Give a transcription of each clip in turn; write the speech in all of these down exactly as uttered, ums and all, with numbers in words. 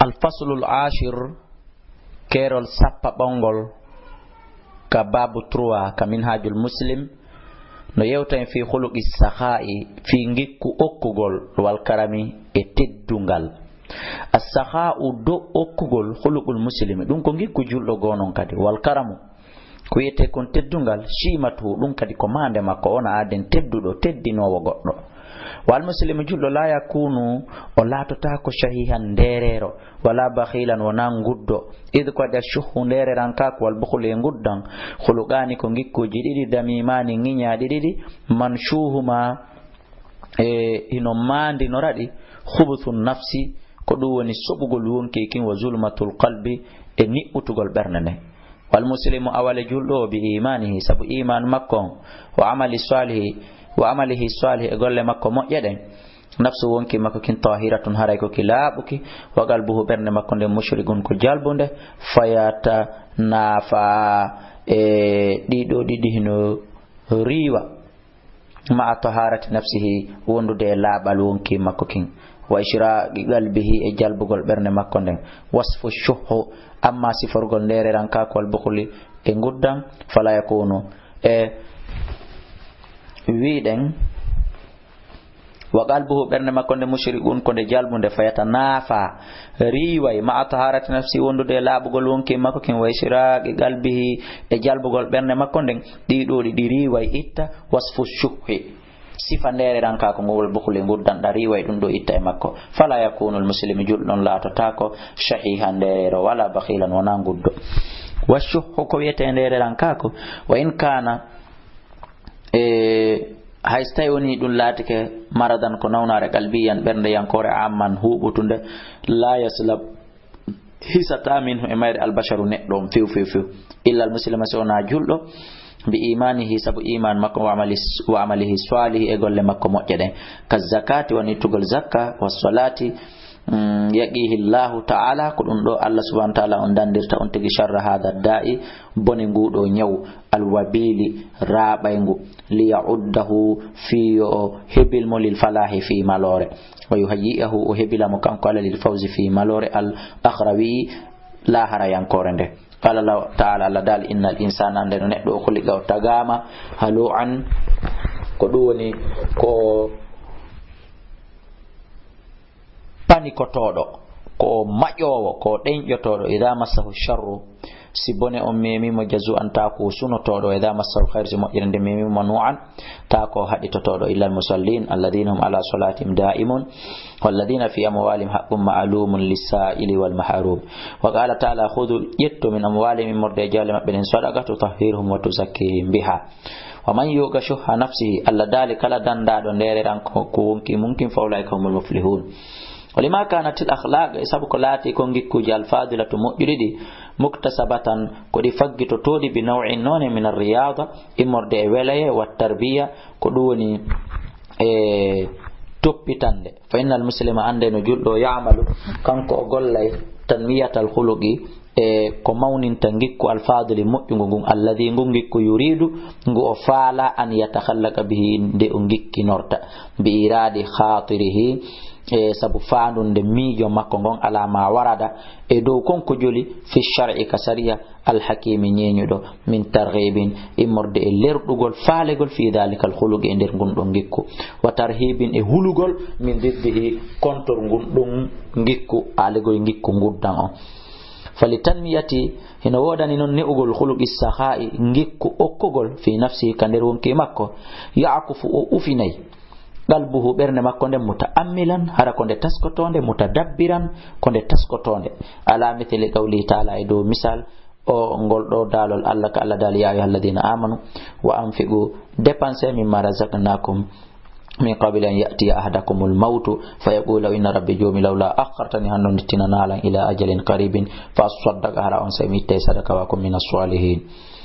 Al faslul ashir, keerol sappaɓangol, ka baabu trois, ka Minhajul Muslim, no yewta en fii khuluqi sakhaa'i, fii ngikku okkugol, wal karami, e teddungal. As-sakha'u, do okkugol, khuluqul muslimi, ɗum ko ngikku julɗo goo non kadi, wal karamu, ko wiyetee kon teddungal, shimatuhu, ɗum kadi ko maande makko, wona aaden tedduɗo, teddinoowo goɗɗo. Wal muslimu, julɗo, la yakunu, o laatotaako shahihan, ndeereero, wala bakhilan, wona nguddo. Id ko waɗi ashuhu, ndeererankaaku, wal bukhlu, e nguddan, khuluqaani, ko ngikkuuji ɗiɗi, damimaani, ŋiñaaɗi ɗiɗi, manshuhuma, e hino maandinora ɗi, khubuthu nafsi, ko ɗum woni soɓugol wonkii kin, wa zulmatul qalbi, e niɓɓutugol ɓernde nden. Wal muslimu, awale julɗo o, bi imanihi, sabu iman makko on, wa amali salihi, wa amalihi salih, e golle makko moƴƴe ɗen, nafsu, wonkii makko kin, tahiratun, haray ko ki laaɓuki, wa qalbuhu, ɓernde makko nden, mushrikun, ko jalbunde, fayatanafa, e ɗiɗo ɗiɗi hino riiwa, ma'a taharati nafsihi, wondude e laaɓal wonkii makko kin, wa ishraqi qalbihi, e jalbugol ɓernde makko nden, wasfu shuhhu, amma siforgol ndeererankaaku, wal bukhli, e nguddan, fala yakunu, e wiɗen, wa qalbuhu, ɓernde makko nde, mushrikun, ko nde jalbunde, fayatanafa, riiway, ma'a taharati nafsi, wondude e laaɓugol wonkii makko kin, wa ishraqi qalbihi, e jalbugol ɓernde makko nden, ɗiɗo ɗiɗi riiway itta, wasfu shuhhi, sifa ndeererankaaku ngol, bukhli, nguddan ɗan, riiway ɗum ɗo itta e makko. Fala yakunu al muslimu, julɗo on laatotaako, shahihan, ndeereero, wala bakhilan, wona nguddo. Wa shuhhu, ko wiyetee ndeererankaaku, wa in kana, e hay so tawi woni ɗum laatike maradan, ko nawnaare, qalbiyan, ɓerndeyankoore, amman, huuɓutunde, la yaslab, hisata, minhu, e mayre, albasharu, neɗɗo on, few few few, illa almuslima, si wonaa julɗo, bi imanihi, sabu iman makko, wa amali, wa amalihi salihi, e golle makko moƴƴe ɗen, ka zakati, woni ittugol zakka, wa salati, mm, yaqihi Allahu ta'ala, ko ɗum ɗo Allah subhanahu wa ta'ala on dandirta on tigi, sharra hada da'i, bone nguɗo ñaw, alwabili, raaɓayngu, li ya'uddahu, fii yo o hebil mo, lil falahi, fii maloore, wa yuhayyi'ahu, o hebila mo kanko Allah, lil fawzi, fii maloore, al akhrawi, laharayankoore nde. Qala Allahu ta'ala, Allah daali, innal insana, ande no neɗɗo o, khuliqa, o tagaama, halu'an, ko ɗum woni ko panikotooɗo, ko o maƴoowo, ko o ɗenƴotooɗo, idha massahu sharru, si bone on meemii mo, jazu'an, taa ko o sunotooɗo, idha massahu khairu, si moƴƴere nde meemii mo, manu'an, taa ko o haɗitotooɗo, illa almusallin, alladhina hum ala salatihim da'imun, walladhina fi amwalihim haqqun ma'lumun lis-sa'ili wal mahrum. Wa qala ta'ala, khudhu, ƴettu, min amwalihim, immorde e jawle maɓɓe ɗen, sadaqa, tutahhiruhum wa tuzakkihim biha. Wa man yuqa shuhha nafsihi, Allah daali, kala dandaaɗo ndeereranko ko wonkii mun kin, fa ulaika humul muflihun. Wa lima kanatil akhlaq, e sabu ko laati ko ngikkuuji, al fadilatu, moƴƴuɗi ɗi, muktasabatan, ko ɗi faggitotooɗi, bi naw'in, noone, min ar riyada, immorde e welaye, wa tarbiya, ko ɗum woni e toppitande. Fa innal muslima, ande no julɗo, ya'malu, kanko o gollay, tanmiyatal khuluqi, e ko mawninta ngikku, alfadili, moƴƴungu ngun, alladhi, ngu ngikku, yuridu, ngu o faala, an yatakhallaqa bihi, nde o ngikkinorta, bi iradi khatirihi, e sabu faandunde miijo makko ngon, ala ma warada, e dow kon ko joli, fi shar'i, ka sariya, alhakimi, ñeeñuɗo, min targhibin, immorde e lerɗugol, faalegol, fi dhalikal khuluqi, e nder ngun ɗon ngikku, wa tarhibin, e hulugol, min diddihi, kontor ngun ɗon ngikku, aalegol ngikku nguddan on. Fali tanmiyati, hino woodani non ne'ugol khuluqi sakha'i, ngikku okkugol, fi nafsihi, ka nder wonkii makko, ya'kufu, o ufinay, qalbuhu, ɓernde makko nden, muta'ammilan, hara ko nde taskotoonde, mutadabbiran, ko nde taskotoonde, ala mithli qawlihi ta'ala, e dow misal o ngol ɗo daalol Allah, ka Allah daali, ya ayyuhalladhina amanu, wa anfiqu, dépensez, mimma razaqnakum, min qabli an ya'tiya ahadakumul mawtu, fa yaqula, inna rabbi, joomi, lawla akhartani, hanno ndittinanaa lan, ila ajalin qaribin, fa asaddaqa, hara on saa'i mi ittay sadaka, wa akun minas salihin.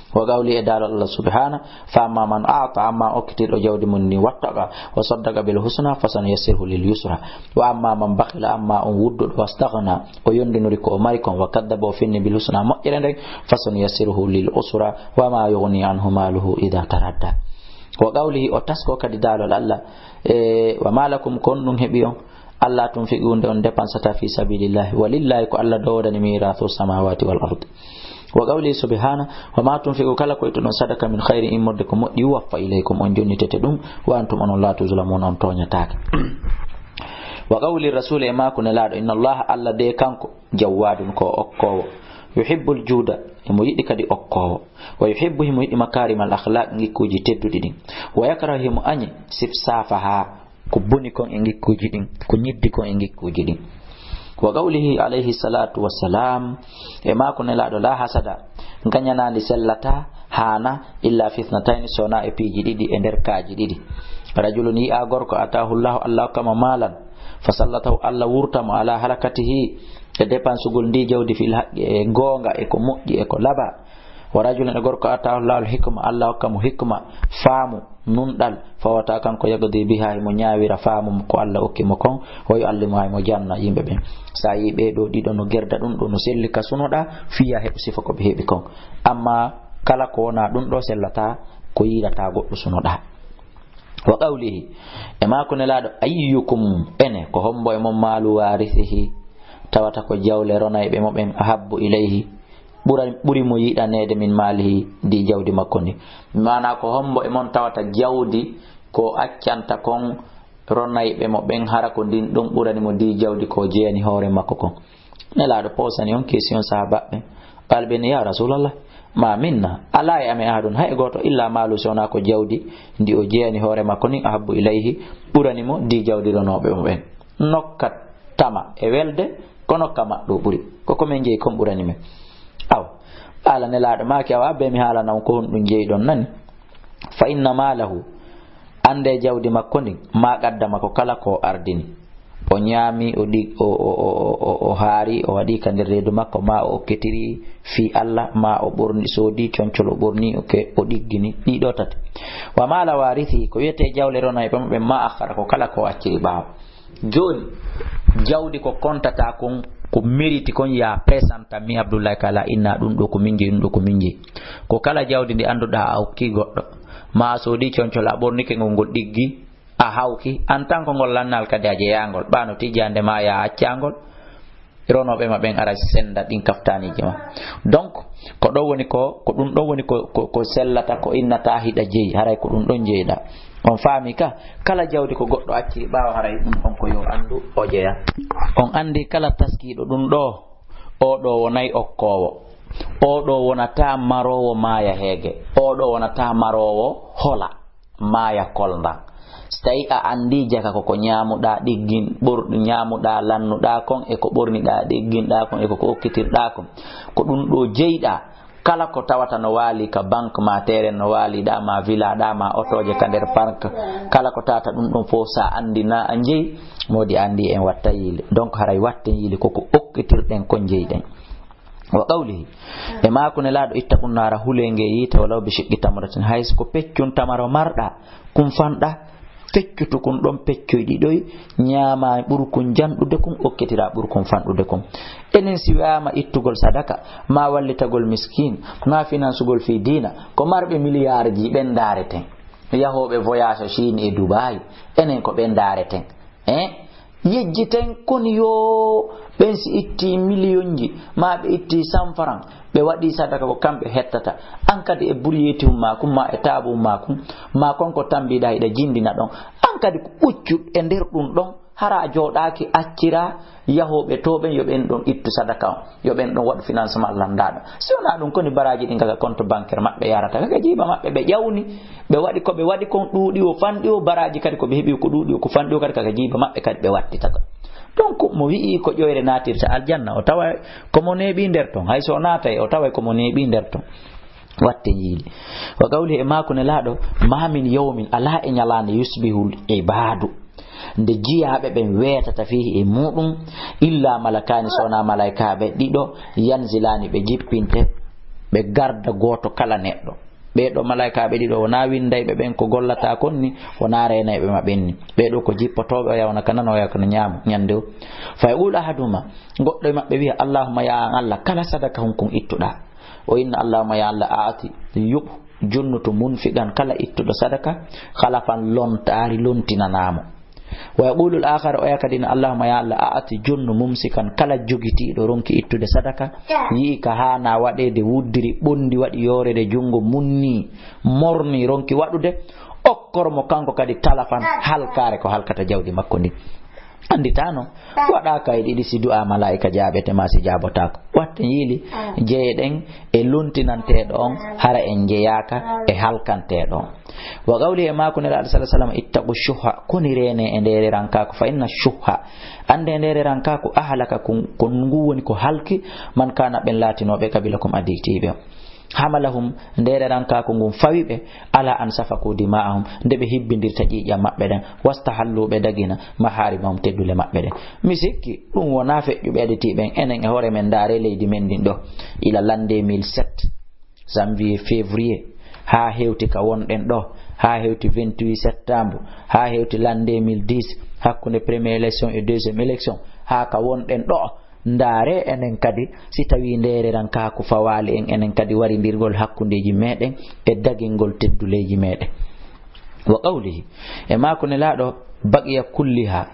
Wa qawli, e daalol Allah subhana, fa amma man a'ta, amma okkitiiɗo jawdi mun ndi, wattaqa, wa saddaqa bil husna, fa sanuyassiruhu lil yusra. Wa amma man bakhila, amma on wudduɗo, wastaghna, o yondinori ko o mari kon, wa kaddaba, o fenni, bil husna, moƴƴere nden, fa sanuyassiruhu lil usra, wa ma yughni anhu maluhu idha taradda. Wa qawlihi, o tasko kadi daalol Allah, e, wa ma lakum, ko honɗum heɓi on, ألا تنفقوا, nde on dépensata, في سبيل الله, ولله, ko Allah ɗo woodani ميراث السماوات والأرض. وقوله سبحانه: وما تنفقوا, kala ko ittuɗon sadaka, من خير, immorde ko moƴƴi, يوف إليكم, on jonnitete ɗum, وأنتم, onon, لا تظلمون, on tooñataake. وقول الرسول, e maaku Nelaaɗo: إن الله, Allah de kanko, جواد, ko okkoowo, يحب الجود, himo yiɗi kadi okkoowo, ويحب, himo yiɗi, مكارم الأخلاق, ngikkuuji tedduɗi ɗin, ويكره, himo añi, سفسافها, ko boni kon e ngikkuuji ɗin, ko ñiddi kon e ngikkuuji ɗin. وقوله عليه الصلاة والسلام, e maaku Nelaaɗo: لا حسد, ngañanaandi sellataa, haana, إلا في اثنتين, so wonaa e piiji ɗiɗi, e nder kaaji ɗiɗi. رجل, yi'aa gorko, آتاه الله, Allah okka mo, مالا, فسلطه, Allah wurta mo, على هلكته, e dépensugol ndii jawdi, في الحق, e goonga, e ko moƴƴi, e ko labaa. ورجل, e gorko, آتاه الله الحكمة, Allah okka mo hikma, faamu, nunɗal, فهو, tawa kanko, يقضي بها, himo ñaawira faamu ko Allah okki mo kon, ويعلمها, himo janna yimɓe ɓen. Sa yi'i ɓee ɗoo ɗiɗo no gerda ɗum ɗoo, no selli ka sunoɗaa, fiya heɓu sifa ko ɓe heɓi kon. Amma kala ko wonaa ɗum ɗoo sellataa, ko yiilataa goɗɗo sunoɗaa. وقوله, e maaku Nelaaɗo: أيكم, enen, ko hombo e mon, مال وارثه, tawata ko jawle ronayɓe mo ɓen, أحب إليه, ɓura, ɓuri mo yiɗaneede, من ماله, ndi jawdi makko ndin. Maanaa, ko hombo e mon tawata jawdi ko accanta kon ronayɓe mo ɓen, hara ko ndin ɗon ɓurani mo ndi jawdi ko jeyani hoore makko kon? Nelaaɗo posani on question, sahaabaɓe ɓen. Qaala, ɓe ni: يا رسول الله، ما منا, alaa e amen, أحد, hay gooto, إلا ماله, so wonaa ko jawdi ndi o jeyani hoore makko ndin, أحب إليه, ɓurani mo ndi jawdi ronooɓe mo ɓen. Nokka tama e welde, ko nokka maɗɗo ɓuri. Ko ko men jeyi kon ɓurani men. Aw, qaala, Nelaaɗo maaki: أو أبي, mi haalana on ko honɗum jeyɗon, nani? فإن ماله, annde jawdi makko ndin, ما قدم, ko kala ko ardini. O ñaami, o ɗi-, o, o haari, o waɗi ka nder reedu makko, maa o okkitiri fii Allah, maa o ɓorni, soodi concol, o ɓorni, o ke-, o ɗiggini. Ɗiɗo tati. ومال وارثه, ko wiyetee jawle ronayɓe mo ɓen, ما أخر, ko kala ko acciri ɓaawo. Jooni, jawdi ko kontata kon, ko mérite kon, ya présenta mi Abdoulaye Kala, inna ɗum ɗo ko min jeyi, ɗum ɗo ko min jeyi. Ko kala jawdi ndi annduɗaa a okki goɗɗo, ma a soodi concol, a ɓornike ngol, ngol ɗiggi, a hawki, en tant que ngol lannal kadi a jeyaangol, ɓaano tijjande ma ya accangol, ronooɓe ma ɓen ara senda ɗin kaftaaniji ma. Donc, ko ɗo woni ko, ko ɗum ɗo woni ko, ko, ko sellata, ko innata hiɗa jeyi, haray ko ɗum ɗon jeyɗa. On faami ka, kala jawdi ko goɗɗo acciri ɓaawo, haray ɗum on ko yo anndu o jeya. On anndi kala taskiiɗo ɗum ɗo, o ɗo wonay okkoowo. O ɗo wonata maroowo maaya heege. O ɗo wonata maroowo hola. Maaya kolndan. So tawi a anndi jaka ko ko ñaamuɗaa ɗiggin, ɓor-, ñaamuɗaa lannuɗaa kon e ko ɓorniɗaa ɗigginɗaa kon e ko ko okkitirɗaa kon, ko ɗum ɗo jeyɗaa, kala ko tawata no waali ka banque ma, terrain no waaliɗaa ma, villa ɗaa ma, otooje ka nder parc, kala ko tawata ɗum ɗum fof, sa anndi na a jeyi, moodi anndi en watta yiili. Donc haray watten yiili ko ko okkitirɗen kon jeyɗen. Wa qawlihi, e maaku Nelaaɗo: "Ittaqun naara, hulee ngee yiite, walaw bi shiqqi tamratin, hay so ko peccun tamaro marɗaa, kun fanɗaa, feccutu kun ɗon peccoy ɗiɗoy, ñaamaa ɓurkun janɗude kun, okkitiraa ɓurkun fanɗude kun." Enen si wiyaama ittugol sadaka, maa wallitagol miskiin, maa finansugol fii diina, ko marɓe miliyaarji ɓen ndaareten. Yahooɓe voyage Chine e Dubaay, enen ko ɓen ndaareten. Eh? Yejjiten kon yo ɓen si ittii miliyonji, maa ɓe ittii cent francs, ɓe waɗii sadaka ko kamɓe hettata. An kadi e buryeeti um maa kun, maa e taabu um maa kun, maa kon ko tambiɗaa hiɗa jindina ɗon. An kadi ko ɓuccu e nder ɗum ɗon, hara a jooɗaaki acciraa yahooɓe to ɓen yo ɓen ɗon ittu sadaka on, yo ɓen ɗon waɗu financement lanndaa ɗon. Si wonaa ɗum koni baraaji ɗin kaka compte bancaire maɓɓe yarata, kaka jiiba maɓɓe ɓe ƴawni, ɓe waɗi ko ɓe waɗi kon ɗuuɗi o fanɗi o, baraaji kadi ko ɓe heɓi ko ɗuuɗi o ko fanɗi o kadi kaka jiiba maɓɓe kadi ɓe wattitata. Donc mo wi'i ko ƴoyre naatirta aljanna, o tawa ko mo neeɓi nder ton, hay so o naatay o taway ko mo neeɓi nder ton. Watte yiili. Wa qawli e maaku Nelaaɗo: "Ma min yawmin, alaa e ñalaande, yusbihul ibaadu, nde jiyaaɓe ɓen weetata fiihi e muuɗum, illa malakaani, so wonaa malaykaaɓe ɗiɗo, yanzilaani, ɓe jippinte, ɓe garda gooto kala neɗɗo." Ɓee ɗoo malaykaaɓe ɗiɗo wonaa winndayɓe ɓen ko gollataa kon ni, wonaa reenayɓe ma ɓen ni. Ɓee ɗoo ko jippotooɓe, o yaha wona ka nano, o yaha ka ñaamo ñannde o. Fa yaqulu ahaduhuma, goɗɗo e maɓɓe wiya: "Allahumma, ya an Allah, kala sadaka hun kun ittuɗaa." O inna: "Allahumma, ya Allah, aati, yuɓ, junnutu, munfiqan, kala ittuɗo sadaka, khalafan, lontaari, lontinanaa mo." Wa yaqulu al-akhar, oya kadi no, "Allahumma, ya Allah, a'ti," jonnu, "mumsikan," kala jogitiiɗo ronki ittude sadaka, yi'i ka haana waɗeede, wuddiri, ɓondi, waɗi yoorere junngo, munni, morni, ronki waɗude, okkor mo kanko kadi talafan, halkaare ko halkata jawdi makko ndin. Annditano, waɗa kay ɗiɗi si du'a malaa'ika jaaɓete ma si jaabotaako. Watten yiili, jeyeɗen e lontinanteeɗo on, hara en njeyaaka e halkanteeɗo on. Wa qawli, e maaku Nelaaɗo sallallahu alaihi wasallam, "Ittaqu shuhha," koni reene e ndeererankaaku, "fa inna shuhha," annde ndeererankaaku, "ahlaka," ko, ko ngu woni ko halki, "man kana," ɓen laatinooɓe, "qabilakum," adii tiiɓe on. "Hamalahum," ndeererankaaku ngun fawi ɓe, "ala an safaku dima'ahum," nde ɓe hibbindirta ƴiiƴan maɓɓe ɗen, "wastahallu," ɓe dagina, "maharimahum," teddule maɓɓe ɗen. Mi sikki ɗum wonaa feƴƴuɓe adii tiiɓe en, enen e hoore men ndaare leydi men ndin ɗo, ila l'an deux mille sept. Janvier, février, haa hewti ka wonɗen ɗo, haa hewti vingt-huit septembre, haa hewti l'an deux mille dix, hakkunde première élection e deuxième élection, haa ka wonɗen ɗo, ndaare enen kadi, si tawi ndeererankaaku fawaali en, enen kadi warindirgol hakkundeeji meɗen e dagingol tedduleeji meɗen. Wa qawlihi, e maaku Nelaaɗo, "Baqiya kulliha,"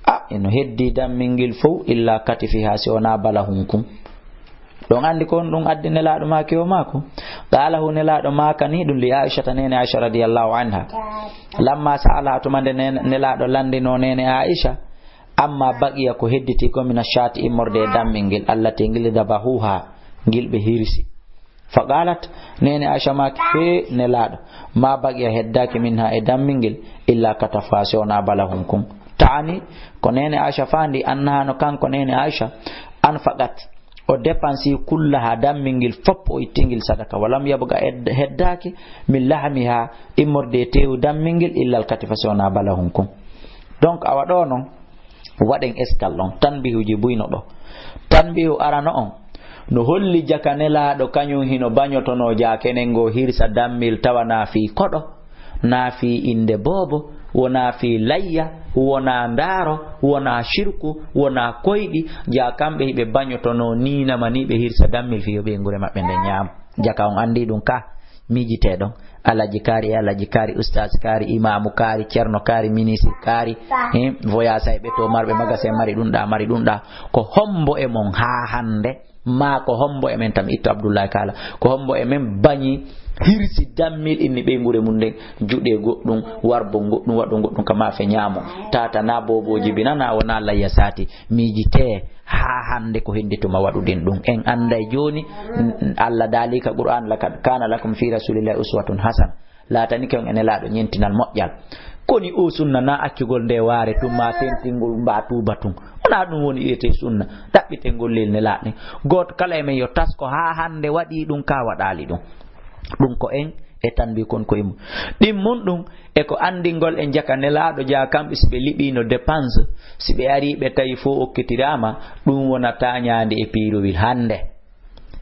a, eno heddi dammingel fow, "illa katifiha," si wonaa balahun kun. Ɗon anndi ko honɗum addi Nelaaɗo maaki o maaku? Qaalahu, Nelaaɗo maakani ɗum li Aishata, neene Aisha radiyallahu anha. Lamma sa'alaha, tuma nde nen-, Nelaaɗo lanndino neene Aisha, amma baqiya, ko hedditi ko, mina shaati, immorde e dammingel, allati, ngel dabahuha, ngel ɓe hirsi. Fa qalat, neene Aisha maaki, he Nelaaɗo, ma baqiya, heddaaki, minha, e dammingel, illa katafa, si wonaa balahun kun. Ta'ani, ko neene Aisha faandi, annaha, no kanko neene Aisha, anfaqat, o dépensi kullaha, dammingel fof o ittingel sadaka, walam yabqa, ed-, heddaaki, min lahmiha, immorde e teewu dammingel, illa al katifa, si wonaa balahun kun. Donc, awa ɗo non, waɗen eskal ɗon, tanbihuuji buy no ɗo. Tanbihu arano on, no holli jaka Nelaaɗo kañum hino bañotonoo jaa kenen ngoo hirsa dammil tawa naa fii koɗo, naa fii innde boobo, wonaa fii layya, wonaa ndaaro, wonaa shirku, wonaa koyɗi, jaa kamɓe hiɓe bañotonoo nii nama nii ɓe hirsa dammil fii yo ɓeynguure maɓɓe nden ñaam. Jaka on anndi ɗum ka miijitee ɗon. Alaji kaari e alaji kaari, ustaas kaari, imaamu kaari, cerno kaari, ministre kaari, eh, voyasayɓe to marɓe magasin mari ɗum ɗa, mari ɗum ɗa. Ko hombo e mon haa hannde? Maa ko hombo e men, tam itto Abdullahi Kaala, ko hombo e men bañi hirsi dammil inni ɓeynguure mum nden, juɗe goɗɗum, warbo goɗɗum, waɗu goɗɗum ka maafe ñaamo? Tata na boobooji bina na wona layya saati, miijitee haa hannde ko hendituma waɗuɗen ɗum. En annday jooni, n-, n-, Allah daali ka Qur'an, "Laqad kana lakum fi rasulillahi uswatun hasana." Laatanike on e Nelaaɗo ñentinal moƴƴal. Koni o sunna na accugol nde waare tun ma tentingol mba tuuba tun. Wona ɗum woni wiyetee sunna. Ɗaɓɓiten gollel Nelaaɗo. Gooto kala e men yo tasko haa hannde waɗi ɗum ka waɗaali ɗum. Ɗum ko en e tanbi kon ko immo. Ɗin mun ɗum e ko anndingol en jaka Nelaaɗo jaa kamɓe si ɓe liɓiino dépense, si ɓe ari ɓe tawi fof okkitiraama, ɗum wona taañaande e piirowil hannde.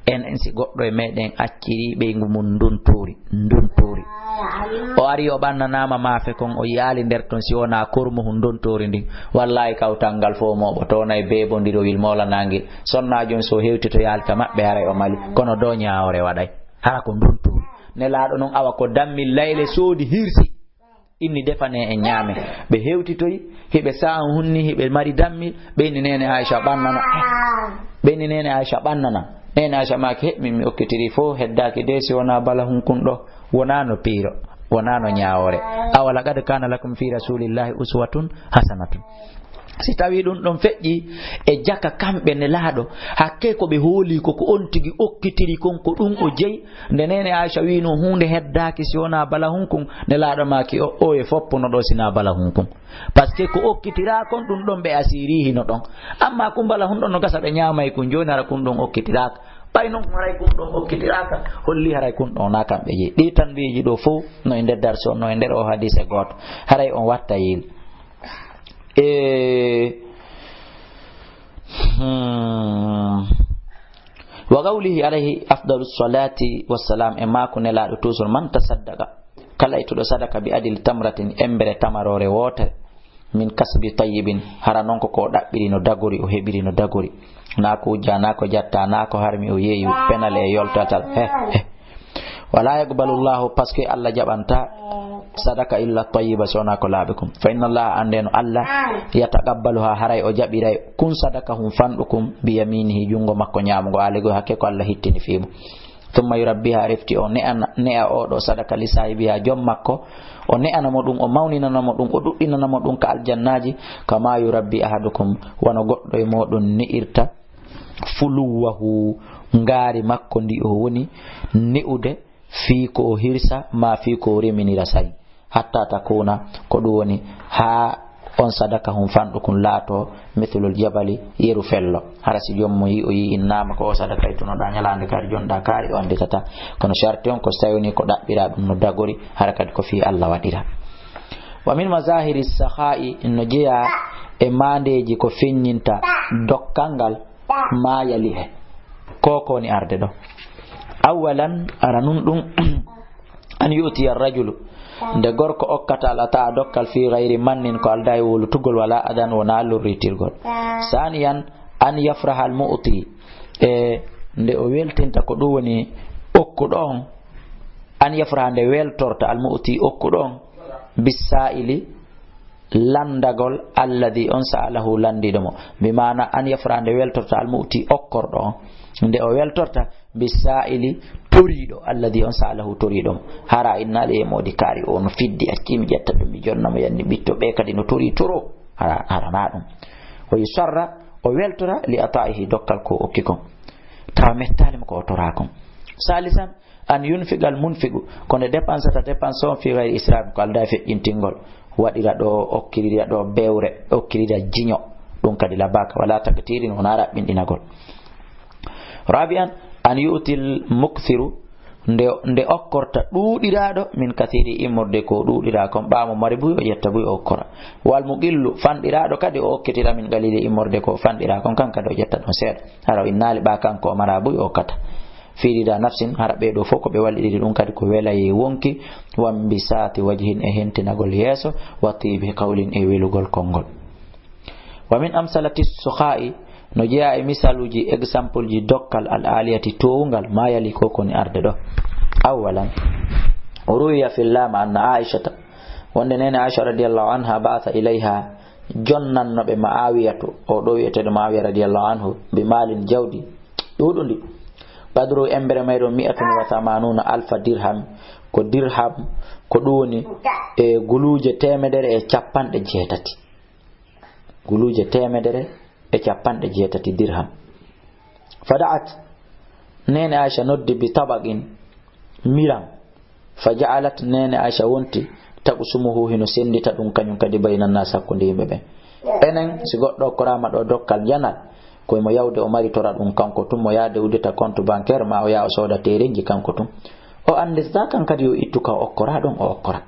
En, en si goɗɗo e meɗen acciri ɓeyngu mum ndontoori, ndontoori. O ari o ɓannanaama maafe kon, o yiyaali nder ton si wonaa kormuhu ndontoori ndin. Wallahi kawtal ngal fof mooɓo toonay beebondirowil moolanangel. Sonnaajo on so hewti to yaali ka maɓɓe haray o mali, kono do ñaawore waɗay. Hara ko ndontoori. Nelaaɗo non awa ko dammi layle soodi hirsi. Inni defane en ñaame. Ɓe hewtitoyi, hiɓe saahu hunni, hiɓe mari dammi, ɓe inni neene Aisha ɓannana. Ɓe inni neene Aisha ɓannana. Neene Aisha maaki, "He, min mi okkitiri fof, heddaaki de si wonaa bala hunkun ɗo, wonaa no piiro, wonaa no ñaawore. Awa laqad kana lakum fi rasulillahi uswatun hasanatun." Si tawi ɗum ɗon feƴƴi e jaka kamɓe Nelaaɗo, hakke ko ɓe hooli ko, ko on tigi okkitiri kon, ko ɗum o jeyi. Nde neene Aisha wiino huunde heddaaki si wonaa bala hunkun, Nelaaɗo maaki o, o e foppuno ɗo si naa bala hunkun. Parce que ko okkitiraa kon ɗum ɗon ɓe asiri hino ɗon. Amma kun bala hun ɗon no gasa ɓe ñaamay kun, jooni hara kun ɗon okkitiraaka. Ɓay non haray kun ɗon okkitiraaka, holli haray kun ɗon na kamɓe jeyi. Ɗi tanbiiji ɗo fow no e nder darsi on, no e nder o hadise gooto. Haray on watta yiil. E, hmm. Wa qawlihi alayhi afdalu salati wassalam, e maako Nelaaɗo toujours, "Man tasaddaqa," kala ittuɗo sadaka, "bi adli tamratin," embere tamaroore wootere, "min kasbi tayyibin," hara non ko ko o ɗaɓɓiri no dagori, o heɓiri no dagori. Naa ko wujja, naa ko jatta, naa ko harmi o yeeyi, penal e yoltatal. He, he. Wala yaqbalu Allahu, parce que Allah jaɓanta sadaka illa tayyiba, so wonaa ko laaɓi kon. Fa inna Allaha, anndee no Allah, yataqabbaluha, haray o jaɓiray, kun sadakahum, fanɗu kun, bi yaminihi, junngo makko ñaamugo. Aali go hakke ko Allah hittini fii mo. Thumma yurabbiha, refti o ne'ana, ne'a oo ɗoo sadaka li saahibiha, jom makko, o ne'ana mo ɗum, o mawninana mo ɗum, o ɗuɗɗinana mo ɗum ka aljannaaji, kama yurabbi ahadukum, wano goɗɗo e mooɗon ne'irta, fuluwahu, ngaari makko ndi o woni ne'ude, fii ko o hirsa, maa fii ko o reminira say. Hatta takuna, ko ɗum woni, haa on sadakahum fanɗu kun laatoo, mithlul jabali, yeru fello. Hara si joom mo yi'i, o yi'i innaama ko o sadakaytunoɗaa ñalaande kaari jonɗaa kaari, o annditataa. Kono sharti on ko si tawi woni ko ɗaɓɓiraa ɗum no dagori, hara kadi ko fii Allah waɗiraa. Wa min mazahiri sakhaa'i, no jeyaa e maandeeji ko feññinta dokkal ngal, maa yali he. Ko ko woni arde ɗoo. Awwalan, ara nun ɗum, an yu'tiya rajulu, nde gorko okkata al ataa dokkal fii gayri mannin, ko aldaa e wowlutugol, wala adan, wonaa lorritirgol. Saaniyan, an yafraha al mu'ti, e nde o weltinta ko ɗum woni okkuɗo on, an yafraha nde weltorta al mu'ti okkuɗo on, bissaa'ili lanndagol alladhi on sa'alahu lanndiiɗo mo. Bi maana an yafraha nde weltorta al mu'ti okkorɗo on. Nde o weltorta bissaa'ili toriiɗo alladhi on sa'alahu toriiɗo mo. Hara innaali e moodi kaari o no fiddi accii mi ƴetta ɗum mi jonna mo yanni ɓitto ɓe kadi no torii toro. Hara, hara na ɗum. O yusarra o weltora li ataa'ihi dokkal ko okki kon. Tawa mettaali mo ko o toraa kon. Salisan, an yunfiqal munfiqu, ko nde dépensata dépense on fi gayri israf, ko aldaa e feƴƴintingol. Waɗira ɗo, okkirira ɗo bewre, okkirira jiño, ɗum kadi labaka, wala taktirin, wona raɓɓinɗinagol. Rabi'an, an yu'til mukthiru, nde, nde okkorta ɗuuɗiraaɗo min kathiri immorde ko ɗuuɗiraa kon, ɓaamo mari buy o ƴetta buy o okkora. Wal muqillu, fanɗiraaɗo kadi o okkitira min qalili immorde ko fanɗiraa kon, kan kadi o ƴetta ɗon seeɗa. Hara o innaali ɓa kanko o mara buy o okkata. Fi rida nafsin, hara ɓee ɗoo fof ko ɓe walliɗiri ɗum kadi ko welaye wonki, wa mbisati wajhin e hentinagol yeeso, wa tibi qawlin e welugol konngol. Wa min amsalati sukha'i, no jeyaa e misaluuji, exemple ji dokkal al aliyati toowungal, ma yali ko koni arde ɗo. Awwalan, ruwiya fil lama anna Aishata, wonde nene Aisha radiyallahu anha ba'atha ilayha, jonnanno ɓe Ma'awiyatu, o ɗo wi'eteeɗo Ma'awiya radiyallahu anhu, bi malin jawdi ɗuuɗundi. Qadru embere mayru mi'atun wa thamanuna alfa dirham, ko dirham, ko ɗum woni e guluuje teemedere e capanɗe jeetati. Guluuje teemedere e capanɗe jeetati dirham. Fada'at, nene Aisha noddi bi tabaqin, miran. Fa ja'alat, nene Aisha wonti, taqsumuhu, hino sendita ɗum kañum kadi bayna nas, hakkunde yimɓe ɓen. Enen, si goɗɗo okkoraama ɗo dokkal janal, ko mo yawde o maritora ɗum kanko tun, mo yaade uddita compte bancaire, ma o yaa o sooda teerenji kanko tun. O annditata kan kadi yo ittu ka o okkora ɗon, o okkora.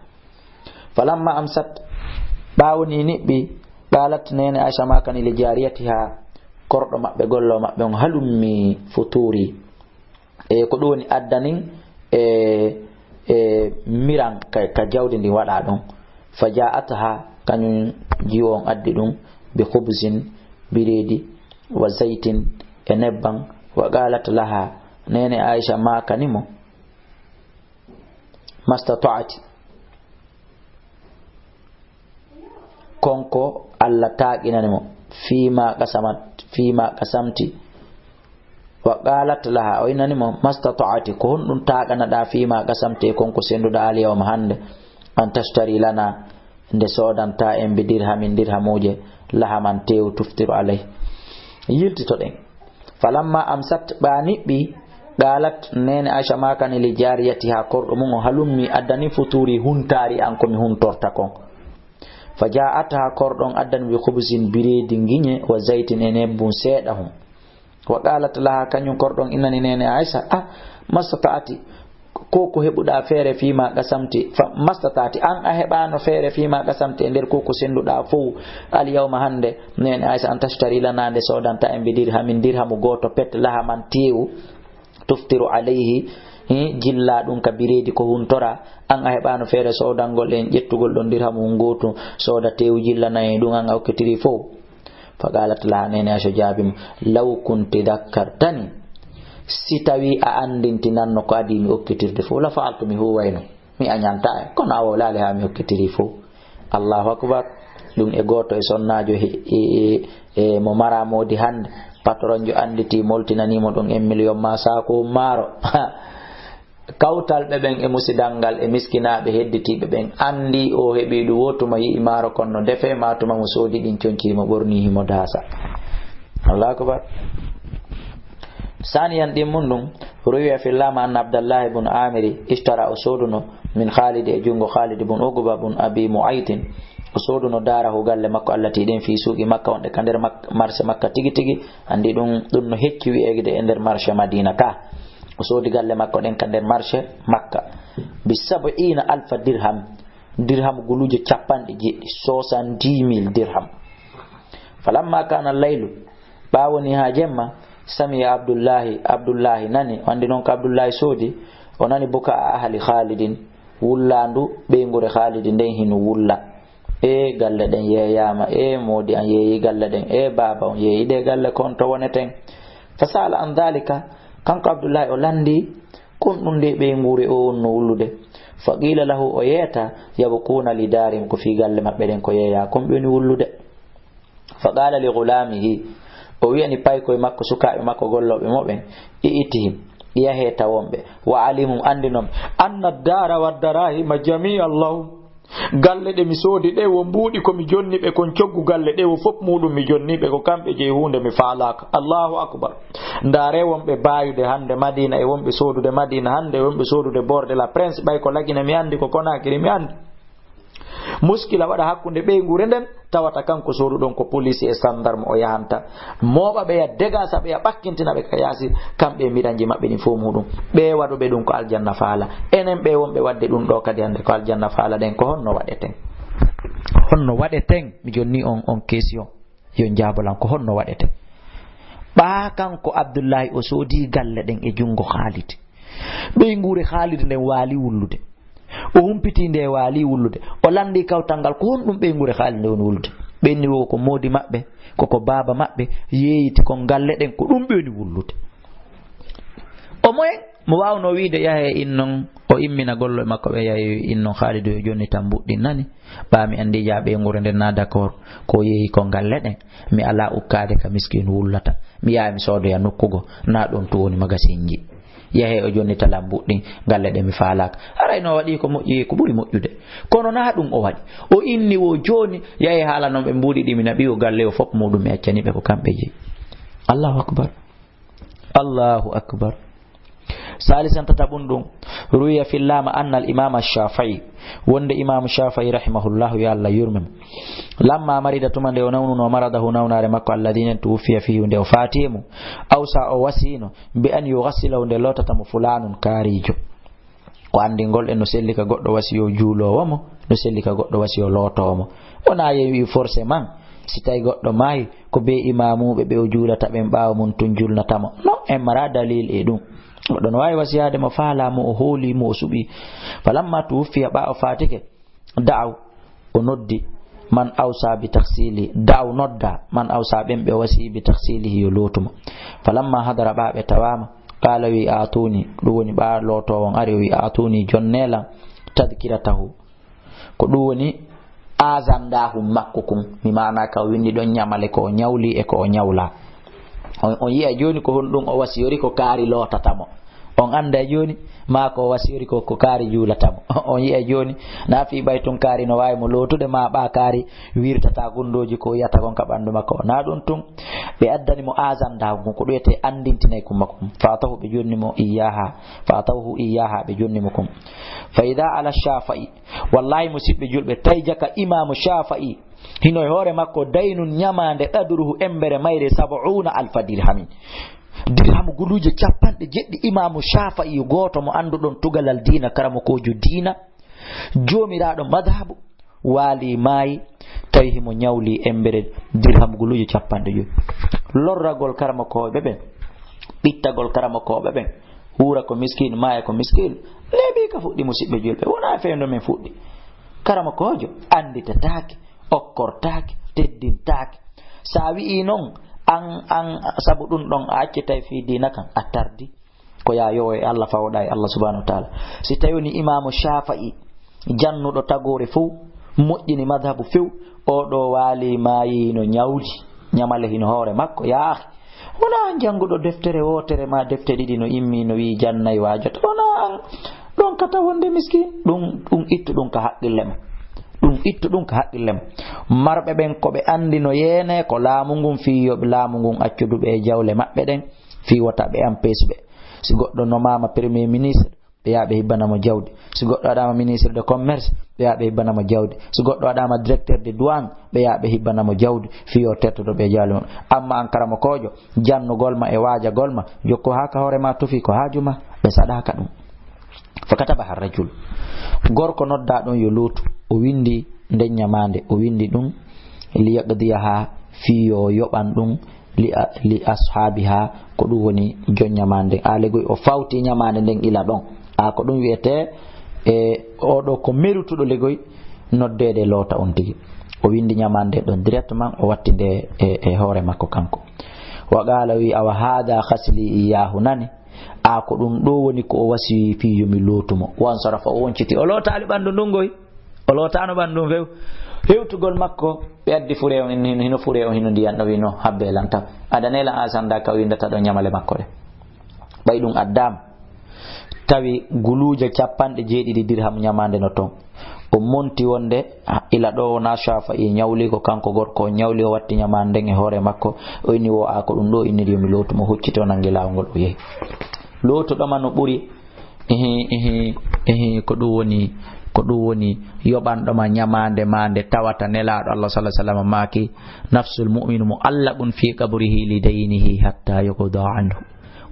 Falamma amsat, ɓaawo ni niɓɓi, qalat, nene Aisha makani li jariyatiha, korɗo maɓɓe, gollo maɓɓe on, halummi futuri. E ko ɗum woni addanin e, e miran ka, ka jawdi ndi waɗa ɗon. Fa ja'atha, kañum jiwo on addi ɗum, bi khubzin, bireedi, wa zaytin, e nebban, wa qalat laha, nene Aisha makani mo, mastata'ti. Kon ko Allah taaginani mo, fima qasamat, fima qasamti. Wa qalat laha, o innani mo, mastata'ti, ko honɗum taaganaɗa fima qasamti, e kon ko senduɗa al yawma hannde, an tashtari lana, nde soodanta en bi dirhamin dirhamuuje, lahaman teewu tuftiru alayh. Yiltitoɗen. Falamma amsat, ɓa niɓɓi, qalat, nene Aisha makani li jariyatiha, korɗo mum o, halummi, addani futuri, huntari an ko mi huntorta kon. Fa ja'atha, korɗon addani bi khubzin, bireedi ngiñe, wa zaytin, e nebbun seeɗa hun. Wa qalat laha, kañum korɗon innani nene Aisha, a, mastata'ti, ko ko heɓuɗa feere fima qasamti, fa mastata'ti, an a heɓano feere fima qasamti e nder ko ko senduɗa fow, al yawma hannde, nene Aisha, an tashtari lana, nde soodanta en bi dirhamin dirhamu gooto pet, lahaman teewu, tuftiru alayhi, hi, jilla ɗum ka bireedi ko huntora, an a heɓano feere soodangol en ƴettugol ɗon dirhamu ngootu, sooda teewu jillana en ɗum, an a okkitiri fow. Fa qalat laha, nene Aisha jaabi mo, law kunti dakkartani, si tawi a anndintinanno ko adii mi okkitirde fof, la fa'altu, mi huwayno. Mi añanta e, kono a wowlaali haa mi hokkitiri fof. Allahu akbar. Ɗum e gooto e sonnaajo he, e, e, e mo mara moodi hannde. Patronjo annditi, moltinanimo ɗum en million ma saaku maaro. Kawtal ɓe ɓen e musidal ngal e miskinaaɓe hedditiiɓe ɓen anndi o heɓi ɗum wo tuma yi'i maaro kon no defe, ma tuma mo soodi ɗin conci mo ɓorni himo daasa. Allahu akbar. Saniyan ɗin mun ɗum, ruwiya fillama anna Abdallahi bun Amiri ishtara, o sooduno, min Khalid, e junngo Khalid bun Uqba bun Abi Mu'aytin, o sooduno darahu, galle makko, allati ɗen fi suuqi Makka, wonɗe ka nder Mak-, marché Makka tigi tigi, anndi ɗum, ɗum no hecci wi'eede e nder marché Madina ka. O soodi galle makko ɗen ka nder marché Makka. Bi sab'ina alfa dirham, dirham guluuje capanɗe jeeɗiɗi, soixante-dix mille dirham. Falamma kana laylu, ɓaawo ni haa jemma, sami'a Abdullahi, Abdullahi nani, o anndi non ko Abdullahi soodi, o nani buka a ahli Khalidin, wullaandu ɓeynguure Khalidi nden hino wulla. E galle ɗen yeeyaama, e moodi an yeeyi galle ɗen, e baaba on yeeyi ɗe galle, kon to woneten. Fa sa'ala an dhalika, kanko Abdullahi o lanndi, kon ɗum nde ɓeynguure o wonno wullude. Fa qila lahu, o yeeta, yabkuna li darim, ko fii galle maɓɓe ɗen ko yeeyaa, kon ɓe woni wullude. Fa qala li ghulamihi, o wi'ani paykoy makko, sukaaɓe makko gollooɓe mo ɓen, i'tihim, yahee tawon ɓe, wa alimhum, anndinon ɓe, anna ad-dara wa darahima jami'an lahum. Galle ɗe mi soodi ɗe wo mbuuɗi ko mi jonni ɓe, kon coggu galle ɗe wo fof muuɗum mi jonni ɓe, ko kamɓe jeyi huunde mi faalaaka. Allahu akbar. Ndaare wonɓe baayude hannde Madina e wonɓe soodude Madina hannde e wonɓe soodude bord de la Prince, ɓay ko Lagine mi anndi, ko Conakry mi anndi. Muskila waɗa hakkunde ɓeynguure nden, tawata kanko sooduɗon ko police e sandarma o yahanta. Mooɓa ɓe ya degasa ɓe ya ɓakkintina ɓe ka yaasi, kamɓe e miranji maɓɓe ɗin fof muuɗum. Ɓe waɗuɓe ɗum ko aljanna faala. Enen ɓe wonɓe waɗde ɗum ɗo kadi hannde ko aljanna faala ɗen, ko honno waɗeten? Honno waɗeten? Mi jonni on, on question. Yo njaabolan ko honno waɗeten? Ɓaa kanko Abdullahi o soodi galle ɗen e junngo Khalid. Ɓeynguure Khalid nden waali wullude. O humpitii nde waali wullude. O lanndii kawtal ngal, ko honɗum ɓeynguure Khalid nde woni wullude? Ɓe inni wo ko moodi maɓɓe, ko ko baaba maɓɓe yeeyiti kon galle ɗen, ko ɗum ɓe woni wullude. O moyen mo waawnoo wiide, yahee innon, o immina gollooɓe makko ɓe, yahi innon Khalid yo jonni tan mbuɗɗin nani. Ɓaa mi anndi jaa ɓeynguure nden na d'accord, ko yeeyi ko galle ɗen. Mi alaa ukkaade ka miskiin wullata. Mi yaha mi soodoya nokkugo, na ɗon tun woni magasinji. Yahee o jonni talan mbuɗɗin, galle ɗe mi faalaaka. Haray no waɗi ko moƴƴi, ko ɓuri moƴƴude. Kono na ɗum o waɗi. O inni wo jooni, yahee haala non ɓe mbuuɗi ɗi mi naɓi o galle o fof muuɗum mi accani ɓe ko kamɓe jeyi. Allahu akbar. Allahu akbar. Salisan tataɓun ɗum, ruwiya fillama anna al imama Shafi'i, wonde imam Shafi'i rahimahullahu, yo Allah yurme mo, lamma marida, tuma nde o nawnuno, maradahu, nawnaare makko, alladhi nden tuwuffiya fihi, nde o faati e mum, awsa, o wasiyino, bi an yughassilahu, nde lootata mo fulanun, kaarijo. Ko anndingol en no selli ka goɗɗo wasiyo juuloowo mo, no selli ka goɗɗo wasiyo lootoowo mo. Wonaa yeewi forcément, si tawi goɗɗo maayi, ko be imaamuuɓe ɓe o juulata ɓen ɓaawo mum tun julnata mo. No, en mara dalil e ɗum. Goɗɗo no waawi wasiyaade mo, faalaa mo, o hoolii mo, o suɓii. Falamma tuwuffiya, ɓaa o faatike, da'aw, o noddi, man awsa bi taghsili, da'aw, nodda, man awsa, ɓen ɓe o wasii bi taghsilihi, yo lootu mo. Falamma hadara, ɓaa ɓe tawaama, qaala, wi, aatuni, ɗum woni ɓaa lootoowo on ari, o wi, aatuni, jonnee lan, tadhkiratahu, ko ɗum woni azandahum makko kun, mi maana ka o winndi ɗon ñamale ko o ñawli e ko o ñawla. On, on yi'a jooni ko honɗum o wasiyori ko kaari lootata mo. On annda jooni maa ko o wasiyori ko, ko kaari juulata mo. On yi'a jooni na fii ɓay tun kaari no waawi mo lootude maa ɓaa kaari wirtata gundooji ko yiyata kon ka ɓanndu makko. Na ɗum tun ɓe addani mo azandahum kun, ko ɗum wiyetee anndintinay kun makko kun. Fa atahu, ɓe jonni mo iyaha. Fa atahu iyaha, ɓe jonni mo kun. Fa ida ala Shafi'i, Wallaahi, musiɓɓe julɓe, tawi jaka Imaamu Shaafa'i, hino e hoore makko daynun ñamaande qadruhu embere mayre sab'uuna alfa dirhamin. Dirham guluuje capanɗe jeɗɗi. Imaamu Shaafa'i, gooto mo annduɗon tugalal diina, karamokoojo diina, joomiraaɗo madhabu, waali maayi, tawi himo ñawli embere dirham guluuje capanɗe jowi. Lorragol karamokooɓe ɓen, ɓittagol karamokooɓe ɓen, wuura ko miskin, maaya ko miskin. Leeɓi ka fuɗɗi, musiɓɓe julɓe. Wonaa fewndo men fuɗɗi. Karamokoojo annditataake, okkortaake, teddintaake. Sa wi'i non, an, an, sabu ɗum ɗon a accitay fii diina kan, a tardi. Ko yaa yo e Allah, fawoɗaa e Allah subhanahu wa ta'ala. Si tawi woni Imaamu Shafi'i, jannuɗo tagoore fow, moƴƴini madhabu few, oo ɗoo waali maayi no ñawli, ñamale hino hoore makko, yaa akhi. Wonaa an jannguɗo deftere wootere maa defte ɗiɗi no immi, no wi'i jannay waajoto. Wonaa an ɗon kata wonde miskin. Ɗum, ɗum ittu ɗum ka haqqille ma. Ɗum ittu ɗum ka haqqille ma. Marɓe ɓen ko ɓe anndi no yeene ko laamu ngun fii yo laamu ngun accu duɓe e jawle maɓɓe ɗen fii wota ɓe empêche ɓe. Si goɗɗo nomaama premier ministre, ɓe yaa ɓe hibbana mo jawdi. Si goɗɗo waɗaama ministre de commerce, ɓe yaa ɓe hibbana mo jawdi. Si goɗɗo waɗaama directeur de douane, ɓe yaa ɓe hibbana mo jawdi fii yo tertoto ɓe jawle mum. Amma an karamokoojo, jannugol ma e waajagol ma, jokku haa ka hoore ma tufi ko haaju ma, ɓe saɗaaka ɗum. Fa katabaha rajul. Gorko noddaa ɗon yo Luutu, o winndi nden ñamaande, o winndi ɗum li yaqdiyaha fii yo yoɓan ɗum li a-, li ashaabiha, ko ɗum woni jon ñamaande nden. A legoy o fawti ñamaande nden ila ɗon. A ko ɗum wi'etee, e, oo ɗoo ko merutuɗo legoy noddeede loota on tigi. O winndi ñamaande nden ɗon directement, o watti nde e, e hoore makko kanko. Wa qaala, o wi'i, awa haada ghasli iyyaahu, nani? A ko ɗum ɗoo woni ko o wasiyi fii yo mi lootu mo. Wansarafa, o wonciti. O lootaali ɓanndu ndun goy. O lootaano ɓanndu ndun few. Hewtugol makko, ɓe addi fure on, hino, hino fure on, hino ndiyan ɗo, wii no, habbe lan taw. Adanee lan a sanda ka windata ɗon ñamale makko ɗe. Ɓay ɗum addaama. Tawi guluuje cappanɗe jeeɗiɗi dirham ñamaande no ton. O monti wonde, ah, ila ɗoo wonaa Shafi'i ñawli, ko kanko gorko o ñawli, o watti ñamaande nden e hoore makko. O inni wo a ko ɗum ɗoo inniri yo mi lootu mo, hucciti o nangi laawol ngol o yehi. Lootuɗo ma no ɓuri. Ehe, ehe, ehe, ko ɗum woni, ko ɗum woni yoɓanɗo ma ñamaande ma nde tawata Nelaaɗo Allah sallallahu alaihi wasallam maaki, nafsul mu'minu mu'allaqun fi qabrihi li daynihi hatta yuqda anhu.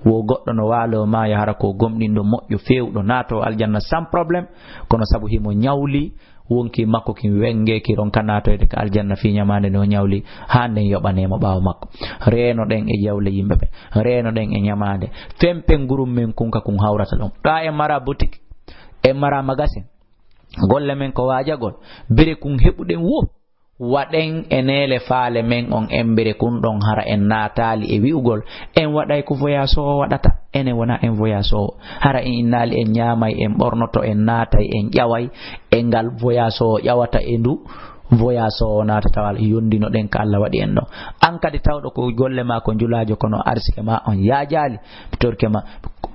Wo goɗɗo no waaloo maaya hara ko gomɗinɗo moƴƴo feewɗo naatoo aljanna sans problème, kono sabu himo ñawli, wonkii makko kin wengee ki ronka naatoyde ka aljanna fii ñamaande nde o ñawli, haa nden yoɓanee mo ɓaawo makko. Reeno ɗen e jawle yimɓe ɓe, reeno ɗen e ñamaande. Fempen gurum men kun ka kun hawrata ɗon. Ɗaa en mara boutique, en mara magasin, golle men ko waajagol, bere kun heɓuɗen wo. Waɗen e neele faale men on embere kun ɗon hara en naataali e wi'ugol en waɗay ko voyage o waɗata. Enen wona en voyage o. Hara en innaali en ñaamay, en ɓornoto, en naatay, en ƴaway e ngal voyage o ƴawata e ndu voyage o naata tawal yondino ɗen ka Allah waɗi en ɗon. An kadi tawɗo ko golle ma ko njulaajo kono arsike ma on yaajaali. Mi torike ma,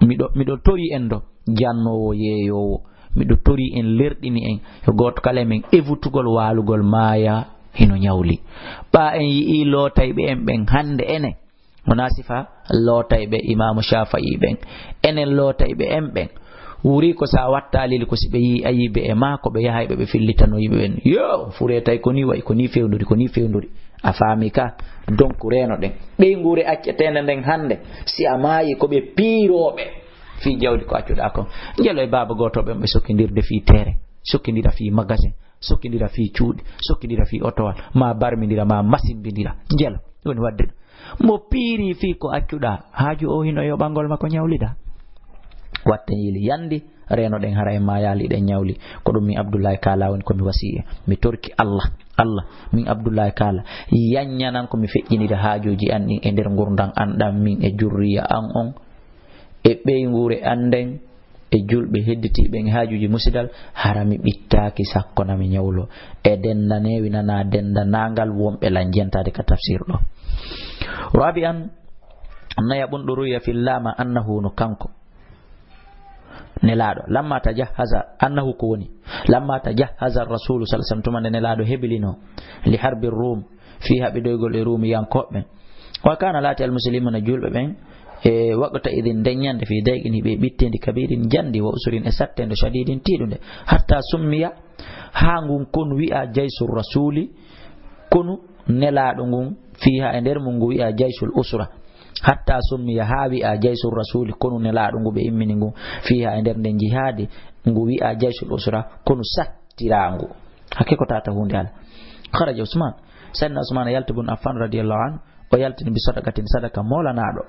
miɗo, miɗo tori en ɗo jannoowo yeeyoowo. Miɗo torii en, lerɗini en, yo gooto kala e men evutugol waalugol maaya hino ñawli. Ɓaa en yi'ii lootayɓe en ɓen hannde enen, wonaa sifa lootayɓe Imaamu Shaafa'i ɓen. Enen lootayɓe en ɓen, wurii ko so a wattaali li ko si ɓe yi'ii ayiibe e maa ko ɓe yahayɓe ɓe fillitano yimɓe ɓen. Yo, furee tawi ko nii wa'i, ko nii fewndori, ko nii fewndori. A faamii ka? Donc, reeno ɗen. Ɓeynguure acceteende nden hannde, si a maayii ko ɓe piirooɓe. Fii jawdi ko accuɗaa kon. Njelo e baaba gooto ɓen ɓe sokkindirde fii teere, sokkindira fii magasin, sokkindira fii cuuɗi, sokkindira fii otowal, maa barmindira, maa masimbindira. Njelo, ɗum woni waɗde ɗum. Mo piiri fii ko accuɗaa, haaju o hino yoɓangol ma ko ñawliɗaa. Watten yili yandi, reeno ɗen hara en maayaali ɗen ñawli. Ko ɗum min Abdullahi Kaala woni ko mi wasiyee. Mi torki Allah, Allah, min Abdullahi Kaala, yanñanan ko mi feƴƴinira haajuuji an ɗin e nder ngurndan an ɗan min e jurriya an on. E ɓeynguure an nden, e julɓe hedditiiɓe en haajuuji musidal, hara mi ɓittaaki sakko na mi ñawlo. E dennda neewi nanaa dennda naangal wonɓe lan jentaade ka tafsir ɗo. Rabi'an, nayaɓun ɗo ruwiya fillama annahu no kanko. Nelaaɗo, lamma tajahhaza, annahu ko woni, lamma tajahhaza Rasulu sallallahu alaihi wasallam, tuma nde Nelaaɗo hebilino, li harbi Rum, fii haɓidoygol e Ruumiyankooɓe ɓen. Wa kana laati al muslimuna, julɓe ɓen, e waqta idin, nden ñande, fii dayqin, hiɓe ɓitteendi, kabirin, njandi, wa usurin, e sattendo, shadidin, tiiɗunde, hatta summiya, haa ngun konu wi'a jaysu rasuli, konu Nelaaɗo ngun, fiiha, e nder mun ngu wi'a jaysul usra. Hatta summiya, haa wi'a jaysul rasuli, konu Nelaaɗo ngu ɓe immini ngu, fiiha, e nder nden jihaadi, ngu wi'a jaysul usra, konu sattiraangu. Hakke ko tata huunde Alla. Kharaja Usman. Sayyidina Usman yalti bun Affan radiyallahu anhu, o yaltini bi sadaqatin, sadaqa moolanaaɗo.